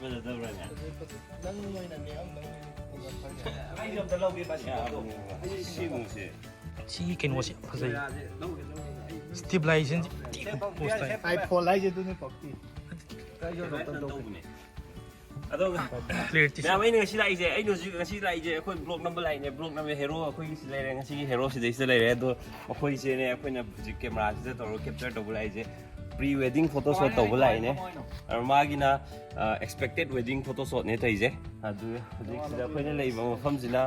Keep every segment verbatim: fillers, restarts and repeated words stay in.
ꯐꯖꯗꯕ꯭ꯔꯥꯅꯦ? ꯅꯪ ꯑꯣꯏꯅꯅꯦ ꯑꯝꯇꯪ ꯐꯣꯇꯣꯒ꯭ꯔꯥꯐꯔꯅꯦ꯫ ꯑꯩꯁꯨ ꯑꯝꯇ ꯂꯧꯒꯦ ꯕꯥꯁꯤ꯫ ꯑꯩ ꯁꯤꯃꯨꯛꯁꯦ꯫ ꯁꯤꯒꯤ ꯀꯩꯅꯣꯁꯦ ꯌꯥꯝ ꯐꯖꯩ꯫ ꯀꯦꯃꯦꯔꯥꯁꯦ ꯂꯧꯒꯦ ꯂꯧꯒꯦ꯫ ꯑꯩ ꯁ꯭ꯇꯦꯕꯤꯂꯥꯏꯖꯦꯁꯟꯁꯤ ꯊꯤ ꯄꯣꯁ ꯇꯥꯏ꯫ ꯑꯥꯏꯐꯣꯟ ꯍꯥꯏꯁꯦ ꯑꯗꯨꯅꯦ ꯄꯛꯇꯤ꯫ ꯀꯥꯏ ꯌꯧꯔꯕ ꯇꯧꯕꯅꯦ꯫ ꯑꯗꯣ ꯀ꯭ꯂꯤꯌꯥꯔꯤꯇꯤꯁꯨ꯫ ꯃꯌꯥꯝ, ꯑꯩꯅ ꯉꯁꯤ ꯂꯥꯛꯏꯁꯦ, ꯑꯩꯅ ꯍꯧꯖꯤꯛ ꯉꯁꯤ ꯂꯥꯛꯏꯁꯦ ꯑꯩꯈꯣꯏ ꯕ꯭ꯂꯣꯛ ꯅꯝꯕ ꯂꯥꯛꯏꯅꯦ꯫ ꯕ꯭ꯂꯣꯛ ꯅꯝꯕ ꯍꯦꯔꯣ ꯑꯩꯈꯣꯏꯒꯤ ꯁꯤ ꯂꯩꯔꯦ, ꯉꯁꯤꯒꯤ ꯍꯦꯔꯣ ꯁꯤꯗꯩꯁꯤꯗ ꯂꯩꯔꯦ꯫ ꯑꯗꯣ ꯃꯈꯣꯏꯁꯦꯅꯦ ꯑꯩꯈꯣꯏꯅ ꯍꯧꯖꯤꯛ ꯀꯦꯃꯦꯔꯥꯁꯤꯗ ꯇꯧꯔꯒ ꯀꯦꯞꯆꯔ ꯇꯧꯕ ꯂꯥꯛꯏꯁꯦ꯫ ꯄ꯭ꯔꯤ ꯋꯦꯗꯤꯡ ꯐꯣꯇꯣ ꯁꯣꯠ ꯇꯧꯕ ꯂꯥꯛꯏꯅꯦ꯫ ꯑꯗꯣ ꯃꯥꯒꯤꯅ ꯑꯦꯛꯁꯄꯦꯛꯇꯦꯠ ꯋꯦꯗꯤꯡ ꯐꯣꯇꯣ ꯁꯣꯠꯅꯦ ꯇꯧꯔꯤꯁꯦ꯫ ꯑꯗꯨ ꯍꯧꯖꯤꯛꯁꯤꯗ ꯑꯩꯈꯣꯏꯅ ꯂꯩꯔꯤꯕ ꯃꯐꯝꯁꯤꯅ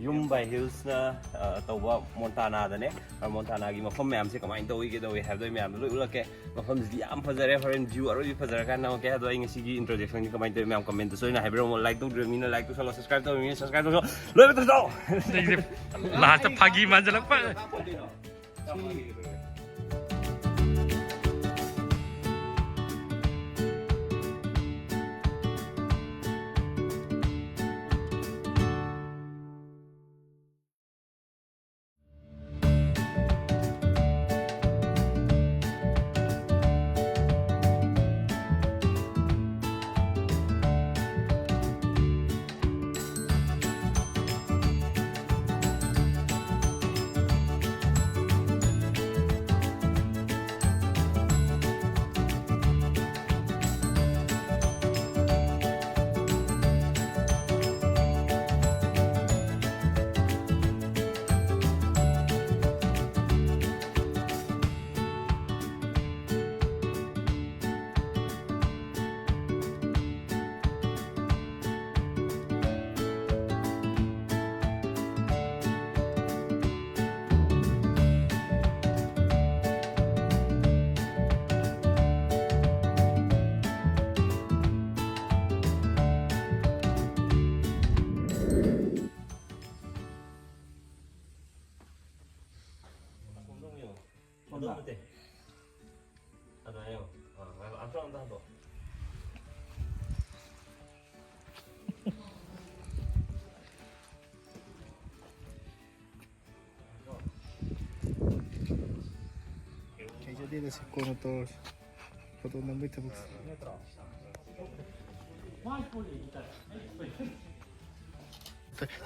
ꯌꯨꯝ ꯕꯥꯏ ꯍꯤꯜꯁꯅ ꯇꯧꯕ ꯃꯣꯟꯇꯥꯅꯥꯗꯅꯦ꯫ ꯃꯣꯟꯇꯥꯅꯥꯒꯤ ꯃꯐꯝ ꯃꯌꯥꯝꯁꯦ ꯀꯃꯥꯏꯅ ꯇꯧꯏꯒꯦ ꯇꯧꯏ ꯍꯥꯏꯕꯗꯣ ꯑꯩ ꯃꯌꯥꯝꯗ ꯂꯣꯏ ꯎꯠꯂꯛꯀꯦ꯫ ꯃꯐꯝꯁꯤꯗꯤ ꯌꯥꯝ ꯐꯖꯔꯦ꯫ ꯍꯣꯔꯦꯟ ꯚ꯭ꯌꯨ ꯑꯔꯣꯏꯕꯤ ꯐꯖꯔꯀꯥꯟꯗ ꯅꯝꯃꯛꯀꯦ꯫ ꯑꯗꯣ ꯑꯩ ꯉꯁꯤꯒꯤ ꯏꯟꯇ꯭ꯔꯣꯗꯛꯁꯟꯁꯤ ꯀꯃꯥꯏꯅ ꯇꯧꯋꯤ ꯃꯌꯥꯝ ꯀꯃꯦꯟꯇ ꯁꯣꯏꯅ ꯍꯥꯏꯕꯤꯔꯝꯃꯣ꯫ ꯂꯥꯏꯛ ꯇꯧꯗ꯭ꯔꯤꯕ ꯃꯤꯅ ꯂꯥꯏꯛ ꯇꯧꯁꯜꯂꯣ, ꯁꯕꯁꯀ꯭ꯔꯥꯏꯕ ꯇꯧꯗ꯭ꯔꯤꯕ ꯃꯤꯅ ꯁꯕꯁꯀ꯭ꯔꯥꯏꯕ ꯇꯧꯁꯜꯂꯣ꯫ ꯂꯣꯏꯕ ꯇꯧꯁꯜꯂꯣ꯫ ꯂꯥꯁꯇ ꯐꯥꯒꯤ ꯃꯥꯟꯁꯤꯜꯂꯛꯄ꯫ ꯍꯩꯖꯗꯦꯗ ꯁꯤ ꯀꯣꯟꯅ ꯇꯧꯔꯁꯤ꯫ ꯐꯣꯇꯣ ꯅꯝꯕꯩ ꯊꯕꯛꯁꯤ꯫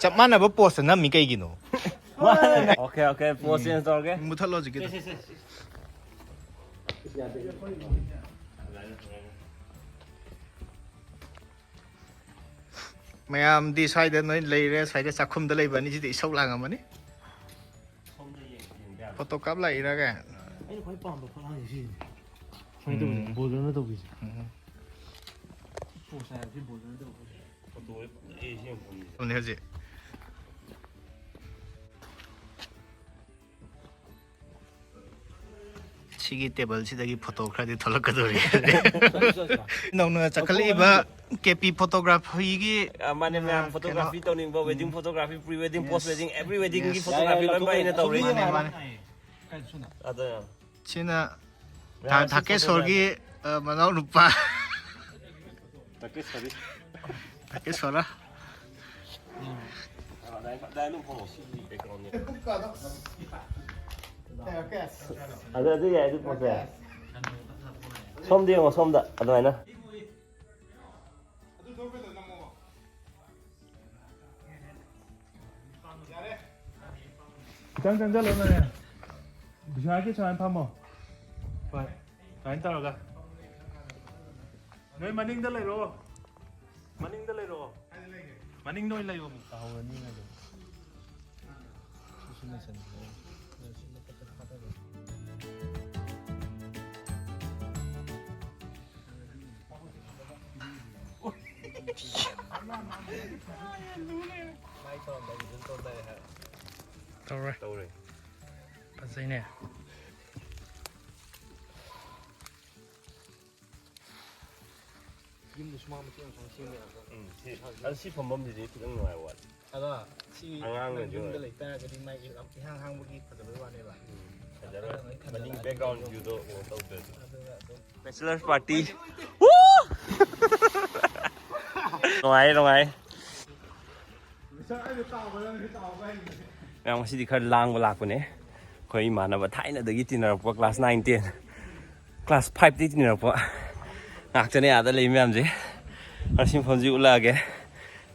ꯆꯞ ꯃꯥꯟꯅꯕ ꯄꯣꯁꯇ ꯅꯝꯃꯤ ꯀꯩꯒꯤꯅꯣ? Okay, okay, pose change ꯇꯧꯔꯒꯦ. ꯃꯨꯊꯠꯂꯣ ꯍꯧꯖꯤꯛꯀꯤꯗꯣ. ꯃꯌꯥꯝꯗꯤ ꯁ꯭ꯋꯥꯏꯗ ꯅꯣꯏ ꯂꯩꯔꯦ, ꯁ꯭ꯋꯥꯏꯗ ꯆꯥꯛꯈꯨꯝꯗ ꯂꯩꯕ ꯑꯅꯤꯁꯤꯗꯤ ꯏꯁꯧ ꯂꯥꯡꯉꯝꯃꯅꯤ. ꯐꯣꯇꯣ ꯀꯥꯞ ꯂꯥꯛꯏꯔꯒ. ꯑꯩꯅ ꯈ꯭ꯋꯥꯏ ꯄꯥꯝꯕ ꯐꯛꯂꯥꯡꯁꯦ ꯁꯤꯁꯤꯅꯦ. ꯁꯨꯃꯥꯏꯅ ꯇꯧꯕꯁꯦ, ꯎꯝ. ꯕꯣꯜꯗꯔꯅ ꯇꯧꯕꯤꯁꯦ. ꯎꯝ. ꯄꯣꯁ ꯍꯥꯏꯕꯁꯤ ꯕꯣꯜꯗꯔꯅ ꯇꯧꯕ. ꯐꯣꯇꯣ ꯑꯩ ꯁꯤ ꯌꯥꯝ ꯐꯪꯉꯦ. ꯍꯧꯖꯤꯛ ꯁꯤꯒꯤ ꯇꯦꯕꯜꯁꯤꯗꯒꯤ ꯐꯣꯇꯣ ꯈꯔꯗꯤ ꯊꯣꯛꯂꯛꯀꯗꯧꯔꯤ. ꯅꯧꯅ ꯆꯠꯈꯠꯂꯛꯏꯕ ꯀꯦ ꯄꯤ ꯐꯣꯇꯣꯒ꯭ꯔꯥꯐꯤꯒꯤ, ꯑ, ꯃꯥꯅꯦ, ꯃꯌꯥꯝ ꯑ, photography ꯀꯩꯅꯣ. ꯇꯧꯅꯤꯡꯕ, wedding photography, pre wedding, post wedding, every weddingꯒꯤ photography ꯂꯣꯏꯅꯃꯛ ꯑꯩꯅ ꯇꯧꯔꯤ. ꯃꯥꯅꯦ, ꯃꯥꯅꯦ. ꯑꯗ ꯁꯤꯅ ꯃꯌꯥꯝ ꯁꯤ ꯊꯥꯀꯦꯁꯣꯔꯒꯤ, ꯐꯣꯇꯣꯒ꯭ꯔꯥꯐꯤ. ꯑ, ꯃꯅꯥꯎ ꯅꯨꯄꯥ. ꯊꯥꯀꯦꯁꯣꯔ. ꯑꯗ, ꯑꯗꯨ ꯌꯥꯏ, ꯑꯗꯨ ꯄꯣꯁ ꯌꯥꯏ. ꯁꯣꯝꯗ ꯌꯦꯡꯉꯣ, ꯁꯣꯝꯗ, ꯑꯗꯨꯃꯥꯏꯅ. ꯈꯤꯇꯪ ꯆꯪꯁꯜꯂꯣ ꯅꯣꯏ꯫ ꯕꯤꯁꯥꯜꯒꯤ ꯁꯨꯃꯥꯏꯅ ꯐꯝꯃꯣ꯫ ꯍꯣꯏ꯫ ꯁꯨꯃꯥꯏꯅ ꯇꯧꯔꯒ꯫ ꯅꯣꯏ ꯃꯅꯤꯡꯗ ꯂꯩꯔꯣ꯫ ꯃꯅꯤꯡꯗ ꯂꯩꯔꯣ꯫ ꯃꯅꯤꯡꯗ ꯑꯣꯏꯅ ꯂꯩꯌꯣ꯫ ꯇꯥꯍꯧꯔꯅꯤ ꯅꯪ꯫ ꯁꯤꯁꯨ ꯂꯣꯏꯁꯟꯈ꯭ꯔꯦ꯫ ꯇꯧꯔꯦ꯫ ꯇꯧꯔꯦ꯫ ꯐꯖꯩꯅꯦ꯫ ꯌꯨꯝꯗ ꯁꯨꯃꯥꯡ ꯃꯇꯦꯛ ꯑꯃꯈꯛ ꯁꯦꯝꯕ ꯌꯥꯗ꯭ꯔꯣ? ꯎꯝ, ꯁꯤ, ꯑꯗꯨ ꯁꯤ ꯐꯝꯐꯝꯁꯤꯗꯤ ꯈꯤꯇꯪ ꯅꯨꯡꯉꯥꯏꯕ ꯋꯥꯠꯂꯤ꯫ ꯑꯗꯣ ꯁꯤ ꯑꯉꯥꯡꯅ ꯅꯪ ꯌꯨꯝꯗ ꯑꯗꯨ ꯂꯩꯇꯥꯔꯒꯗꯤ ꯃꯥꯒꯤ ꯂꯝ ꯏꯍꯥꯡ ꯍꯥꯡꯕꯒꯤ ꯐꯖꯕꯩ ꯋꯥꯅꯦꯕ꯫ ꯎꯝ, ꯐꯖꯔꯣꯏ꯫ ꯑꯗꯣ ꯅꯪ ꯈꯟꯗꯅ ꯃꯅꯤꯡ ꯑꯗꯨ background ꯌꯨꯝꯗꯣ viewꯗꯣ ꯀꯩꯅꯣ ꯇꯧꯗ꯭ꯔꯗꯤ꯫ ꯑꯗꯨꯒ ꯑꯗꯨꯝ bachelor's party. ꯅꯨꯡꯉꯥꯏ, ꯅꯨꯡꯉꯥꯏ꯫ ꯃꯌꯥꯝ ꯉꯁꯤꯗꯤ ꯈꯔ ꯂꯥꯡꯕ ꯂꯥꯛꯄꯅꯦ꯫ ꯑꯩꯈꯣꯏ ꯏꯃꯥꯟꯅꯕ ꯊꯥꯏꯅꯗꯒꯤ ꯇꯤꯟꯅꯔꯛꯄ class nine ten, class fiveꯇꯒꯤ ꯇꯤꯟꯅꯔꯛꯄ ꯉꯥꯛꯇꯅꯦ ꯑꯥꯗ ꯂꯩ ꯃꯌꯥꯝꯁꯦ꯫ ꯑꯁꯤ ꯃꯐꯝꯁꯤ ꯎꯠꯂꯛꯑꯒꯦ꯫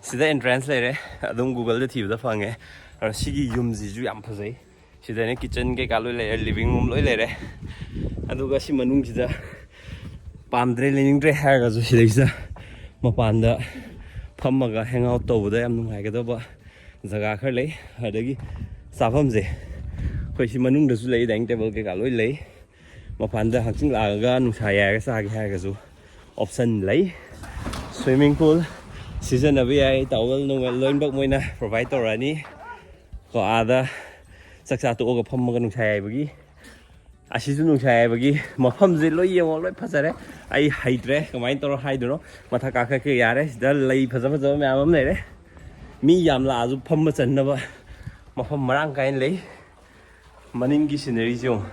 ꯁꯤꯗ ꯑꯦꯟꯇ꯭ꯔꯦꯟꯁ ꯂꯩꯔꯦ, ꯑꯗꯨꯝ ꯒꯨꯒꯜꯗ ꯊꯤꯕꯗ ꯐꯪꯉꯦ꯫ ꯑꯗꯣ ꯁꯤꯒꯤ ꯌꯨꯝꯁꯤꯁꯨ ꯌꯥꯝ ꯐꯖꯩ꯫ ꯁꯤꯗꯅꯦ ꯀꯤꯠꯆꯟ ꯀꯩꯀꯥ ꯂꯣꯏ ꯂꯩꯔꯦ, ꯂꯤꯕꯤꯡ ꯔꯨꯝ ꯂꯣꯏ ꯂꯩꯔꯦ꯫ ꯑꯗꯨꯒ ꯁꯤ ꯃꯅꯨꯡꯁꯤꯗ ꯄꯥꯝꯗ꯭ꯔꯦ, ꯂꯩꯅꯤꯡꯗ꯭ꯔꯦ ꯍꯥꯏꯔꯒꯁꯨ ꯁꯤꯗꯩꯁꯤꯗ ꯃꯄꯥꯟꯗ ꯐꯝꯃꯒ ꯍꯦꯡ ꯑꯥꯎꯠ ꯇꯧꯕꯗ ꯌꯥꯝ ꯅꯨꯡꯉꯥꯏꯒꯗꯕ ꯖꯒꯥ ꯈꯔ ꯂꯩ꯫ ꯑꯗꯒꯤ ꯆꯥꯐꯝꯁꯦ ꯑꯩꯈꯣꯏ ꯁꯤ ꯃꯅꯨꯡꯗꯁꯨ ꯂꯩ, ꯗꯥꯏꯅꯤꯡ ꯇꯦꯕꯜ ꯀꯩꯀꯥ ꯂꯣꯏ ꯂꯩ꯫ ꯃꯄꯥꯟꯗ ꯍꯛꯆꯤꯡ ꯂꯥꯛꯑꯒ ꯅꯨꯡꯁꯥ ꯌꯥꯏꯔꯒ ꯆꯥꯒꯦ ꯍꯥꯏꯔꯒꯁꯨ ꯑꯣꯞꯁꯟ ꯂꯩ꯫ ꯁ꯭ꯋꯤꯃꯤꯡ ꯄꯨꯜ ꯁꯤꯖꯤꯟꯅꯕ ꯌꯥꯏ, ꯇꯥꯋꯦꯜ ꯅꯨꯡꯋꯦꯜ ꯂꯣꯏꯅꯃꯛ ꯃꯣꯏꯅ ꯄ꯭ꯔꯣꯚꯥꯏꯠ ꯇꯧꯔꯛꯑꯅꯤ꯫ ꯀꯣ, ꯑꯥꯗ ꯆꯥꯛ ꯆꯥ ꯇꯣꯛꯑꯒ ꯐꯝꯃꯒ ꯅꯨꯡꯁꯥ ꯌꯥꯏꯕꯒꯤ, ꯑꯁꯤꯁꯨ ꯅꯨꯡꯁꯥ ꯌꯥꯏꯕꯒꯤ ꯃꯐꯝꯁꯦ ꯂꯣꯏ ꯌꯦꯡꯉꯣ, ꯂꯣꯏ ꯐꯖꯔꯦ꯫ ꯑꯩ ꯍꯩꯇ꯭ꯔꯦ ꯀꯃꯥꯏꯅ ꯇꯧꯔ ꯍꯥꯏꯗꯣꯏꯅꯣ꯫ ꯃꯊꯛ ꯀꯥꯈꯠꯀꯦ ꯌꯥꯔꯦ꯫ ꯁꯤꯗ ꯂꯩ ꯐꯖ ꯐꯖꯕ ꯃꯌꯥꯝ ꯑꯃ ꯂꯩꯔꯦ꯫ ꯃꯤ ꯌꯥꯝ ꯂꯥꯛꯑꯁꯨ ꯐꯝꯕ ꯆꯟꯅꯕ ꯃꯐꯝ ꯃꯔꯥꯡ ꯀꯥꯏꯅ ꯂꯩ꯫ ꯃꯅꯤꯡꯒꯤ ꯁꯤꯅꯔꯤꯁꯦ ꯌꯦꯡꯉꯣ꯫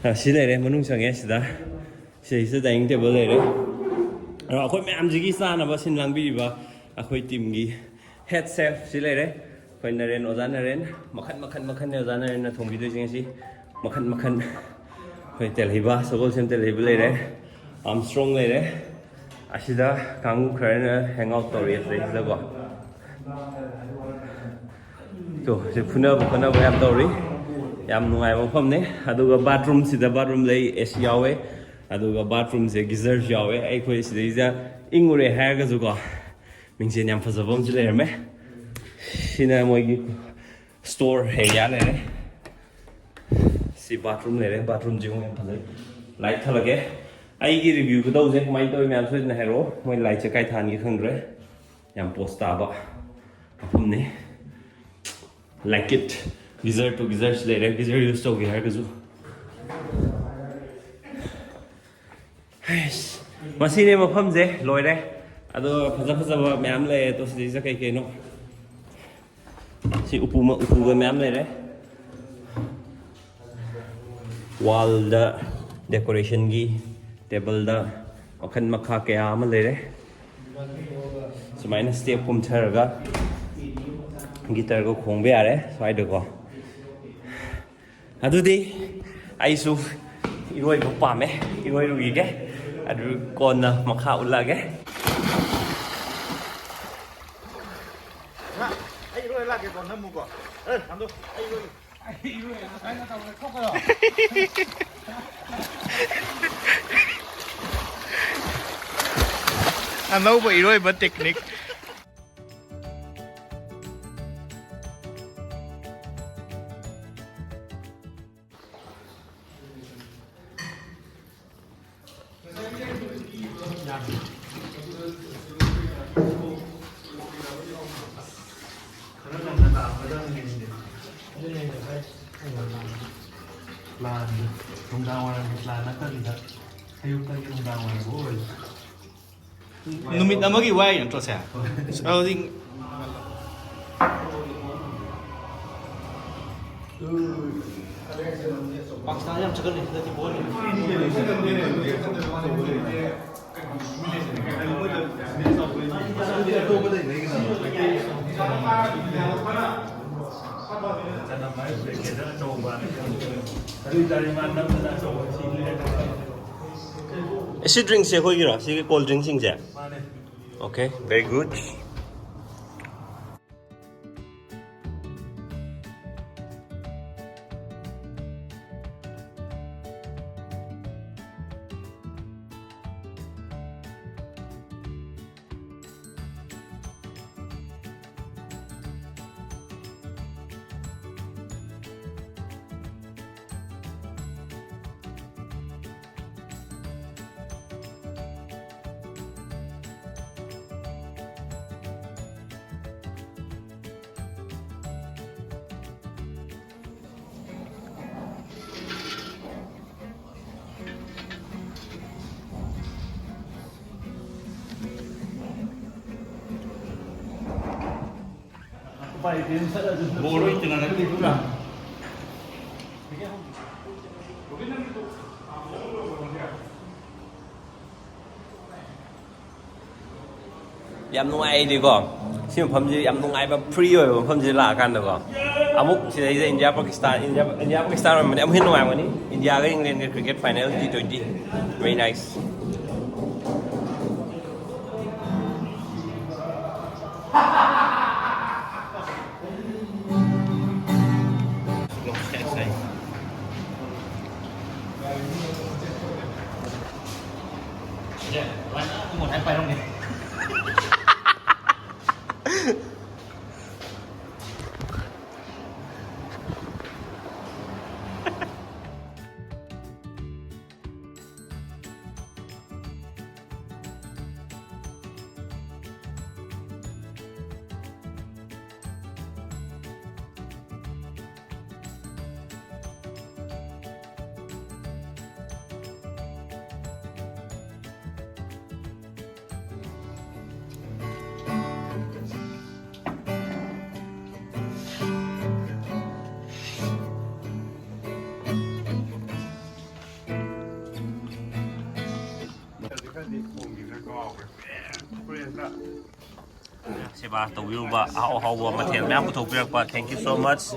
ꯑ, ꯁꯤ ꯂꯩꯔꯦ, ꯃꯅꯨꯡ ꯆꯪꯉꯦ꯫ ꯁꯤꯗ, ꯁꯤꯗꯩꯁꯤꯗ ꯗꯥꯏꯅꯤꯡ ꯇꯦꯕꯜ ꯂꯩꯔꯦ꯫ ꯑꯗꯣ ꯑꯩꯈꯣꯏ ꯃꯌꯥꯝꯁꯤꯒꯤ ꯆꯥꯅꯕ ꯁꯤꯟ ꯂꯥꯡꯕꯤꯔꯤꯕ ꯑꯩꯈꯣꯏ ꯇꯤꯝꯒꯤ ꯍꯦꯠ ꯁꯦꯐ ꯁꯤ ꯂꯩꯔꯦ꯫ ꯑꯩꯈꯣꯏ ꯅꯔꯦꯟ, ꯑꯣꯖꯥ ꯅꯔꯦꯟ꯫ ꯃꯈꯟ ꯃꯈꯟ ꯃꯈꯟꯅꯦ ꯑꯣꯖꯥ ꯅꯔꯦꯟꯅ ꯊꯣꯡꯕꯤꯗꯣꯏꯁꯦ ꯉꯁꯤ꯫ ꯃꯈꯟ ꯃꯈꯟ꯫ ꯑꯩꯈꯣꯏ ꯇꯦꯜꯍꯩꯕ, ꯁꯒꯣꯜꯁꯦꯝ ꯇꯦꯜꯍꯩꯕ ꯂꯩꯔꯦ, ꯑꯥꯝꯁꯇ꯭ꯔꯣꯡ ꯂꯩꯔꯦ꯫ ꯑꯁꯤꯗ ꯀꯥꯡꯕꯨ ꯈꯔꯅ ꯍꯦꯡ ꯑꯥꯎꯠ ꯇꯧꯔꯤ ꯑꯁꯤꯗꯩꯁꯤꯗꯀꯣ꯫ ꯇꯣ, ꯁꯤ ꯐꯨꯅꯕ ꯈꯣꯠꯅꯕ ꯌꯥꯝ ꯇꯧꯔꯤ꯫ ꯌꯥꯝ ꯅꯨꯡꯉꯥꯏꯕ ꯃꯐꯝꯅꯦ꯫ ꯑꯗꯨꯒ ꯕꯥꯠꯔꯨꯝꯁꯤꯗ ꯕꯥꯠꯔꯨꯝ ꯂꯩ, ꯑꯦ ꯁꯤ ꯌꯥꯎꯋꯦ꯫ ꯑꯗꯨꯒ ꯕꯥꯠꯔꯨꯝꯁꯦ ꯒꯤꯖꯔꯁꯨ ꯌꯥꯎꯋꯦ꯫ ꯑꯩꯈꯣꯏ ꯁꯤꯗꯩꯁꯤꯗ ꯏꯪꯉꯨꯔꯦ ꯍꯥꯏꯔꯒꯁꯨꯀꯣ, ꯃꯤꯡꯁꯦꯟ ꯌꯥꯝ ꯐꯖꯕ ꯑꯃꯁꯨ ꯂꯩꯔꯝꯃꯦ꯫ ꯁꯤꯅ ꯃꯣꯏꯒꯤ ꯁ꯭ꯇꯣꯔ ꯑꯦꯔꯤꯌꯥ ꯂꯩꯔꯦ꯫ ꯁꯤ ꯕꯥꯠꯔꯨꯝ ꯂꯩꯔꯦ, ꯕꯥꯠꯔꯨꯝꯁꯦ ꯑꯃꯨꯛ ꯌꯥꯝ ꯐꯖꯩ꯫ ꯂꯥꯏꯠ ꯊꯥꯜꯂꯛꯀꯦ꯫ ꯑꯩꯒꯤ ꯔꯤꯚ꯭ꯌꯨ ꯈꯨꯇꯧꯁꯦ ꯀꯃꯥꯏꯅ ꯇꯧꯋꯤ ꯃꯌꯥꯝ ꯁꯣꯏꯗꯅ ꯍꯥꯏꯔꯛꯑꯣ꯫ ꯃꯣꯏ ꯂꯥꯏꯠꯁꯦ ꯀꯥꯏ ꯊꯥꯟꯒꯦ ꯈꯪꯗ꯭ꯔꯦ꯫ ꯌꯥꯝ ꯄꯣꯁ ꯇꯥꯕ ꯃꯐꯝꯅꯤ꯫ ꯂꯥꯏꯛ ꯏꯠ꯫ ꯒꯤꯖꯔ ꯇꯨ ꯒꯤꯖꯔꯁꯤ ꯂꯩꯔꯦ, ꯒꯤꯖꯔ ꯌꯨꯁ ꯇꯧꯒꯦ ꯍꯥꯏꯔꯒꯁꯨ꯫ ꯍꯩꯁ, ꯃꯁꯤꯅꯦ ꯃꯐꯝꯁꯦ, ꯂꯣꯏꯔꯦ꯫ ꯑꯗꯣ ꯐꯖ ꯐꯖꯕ ꯃꯌꯥꯝ ꯂꯩꯔꯦ꯫ ꯑꯗꯣ ꯁꯤꯗꯩꯁꯤꯗ ꯀꯩ ꯀꯩꯅꯣ? ꯁꯤ ꯎꯄꯨ ꯃ-, ꯎꯄꯨꯒ ꯃꯌꯥꯝ ꯂꯩꯔꯦ꯫ ꯋꯥꯜꯗ ꯗꯦꯀꯣꯔꯦꯁꯟꯒꯤ ꯇꯦꯕꯜꯗ ꯃꯈꯜ ꯃꯈꯥ ꯀꯌꯥ ꯑꯃ ꯂꯩꯔꯦ꯫ ꯁꯨꯃꯥꯏꯅ ꯁ꯭ꯇꯦꯞ ꯀꯨꯝꯊꯔꯒ ꯒꯤꯇꯔꯒ ꯈꯣꯡꯕ ꯌꯥꯔꯦ ꯁ꯭ꯋꯥꯏꯗꯀꯣ꯫ ꯑꯗꯨꯗꯤ ꯑꯩꯁꯨ ꯏꯔꯣꯏꯕ ꯄꯥꯝꯃꯦ, ꯏꯔꯣꯏꯔꯨꯈꯤꯒꯦ꯫ ꯑꯗꯨ ꯀꯣꯟꯅ ꯃꯈꯥ ꯎꯠꯂꯛꯑꯒꯦ꯫ ꯑꯩ ꯏꯔꯣꯏ ꯂꯥꯛꯀꯦꯀꯣ, ꯅꯝꯃꯨꯀꯣ꯫ ꯑꯦ, ꯊꯝꯗꯣ, ꯑꯩ ꯏꯔꯣꯏ꯫ ꯑꯅꯧꯕ ꯏꯔꯣꯏꯕ technique꯫ ꯈꯔ ꯉꯟꯅ ꯂꯥꯛꯑꯝꯒꯗꯕꯅꯦ꯫ ꯑꯗꯨꯅꯦ ꯉꯁꯥꯏ ꯂꯥꯟꯗꯣ ꯅꯨꯡꯗꯥꯡ ꯋꯥꯏꯔꯝꯒꯤ plan ꯅꯠꯇꯕꯤꯗ ꯑꯌꯨꯛꯇꯒꯤ ꯅꯨꯡꯗꯥꯡ ꯋꯥꯏꯔꯝ ꯑꯣꯏꯔꯁꯨ꯫ ꯅꯨꯃꯤꯠ ꯑꯃꯒꯤ ꯋꯥꯏ ꯅꯠꯇ꯭ꯔꯣ ꯁꯦ? ꯑꯗꯨꯗꯤ ꯄꯥꯀꯤꯁꯇꯥꯟ ꯌꯥꯝ ꯆꯠꯀꯜꯂꯤ ꯍꯟꯗꯛꯇꯤ ꯕꯣꯜ꯫ ꯑꯦꯁꯤ ꯗ꯭ꯔꯤꯡꯁꯦ ꯑꯩꯈꯣꯏꯒꯤꯔꯣ, ꯁꯤꯒꯤ ꯀꯣꯜ ꯗ꯭ꯔꯤꯡꯁꯤꯡꯁꯦ? Okay, very good. ꯌꯥꯝ ꯅꯨꯡꯉꯥꯏ ꯑꯩꯗꯤꯀꯣ꯫ ꯁꯤ ꯃꯐꯝꯁꯤ ꯌꯥꯝ ꯅꯨꯡꯉꯥꯏꯕ, free ꯑꯣꯏꯕ ꯃꯐꯝꯁꯤꯗ ꯂꯥꯛꯑꯀꯥꯟꯗꯀꯣ꯫ ꯑꯃꯨꯛ ꯁꯤꯗꯩꯗ India Pakistan, India, India Pakistan ꯑꯣꯏꯔꯝꯕꯅꯤ ꯑꯃꯨꯛ ꯍꯦꯟꯅ ꯅꯨꯡꯉꯥꯏꯔꯝꯒꯅꯤ꯫ ꯏꯟꯗꯤꯌꯥꯒ ꯏꯪꯂꯦꯟꯒ cricket final T twenty, very nice꯫ ꯁꯦꯕꯥ ꯇꯧꯕꯤꯔꯨꯕ, ꯑꯍꯥꯎ ꯑꯍꯥꯎꯕ ꯃꯊꯦꯜ ꯃꯌꯥꯝ ꯄꯨꯊꯣꯛꯄꯤꯔꯛꯄ, thank you so much.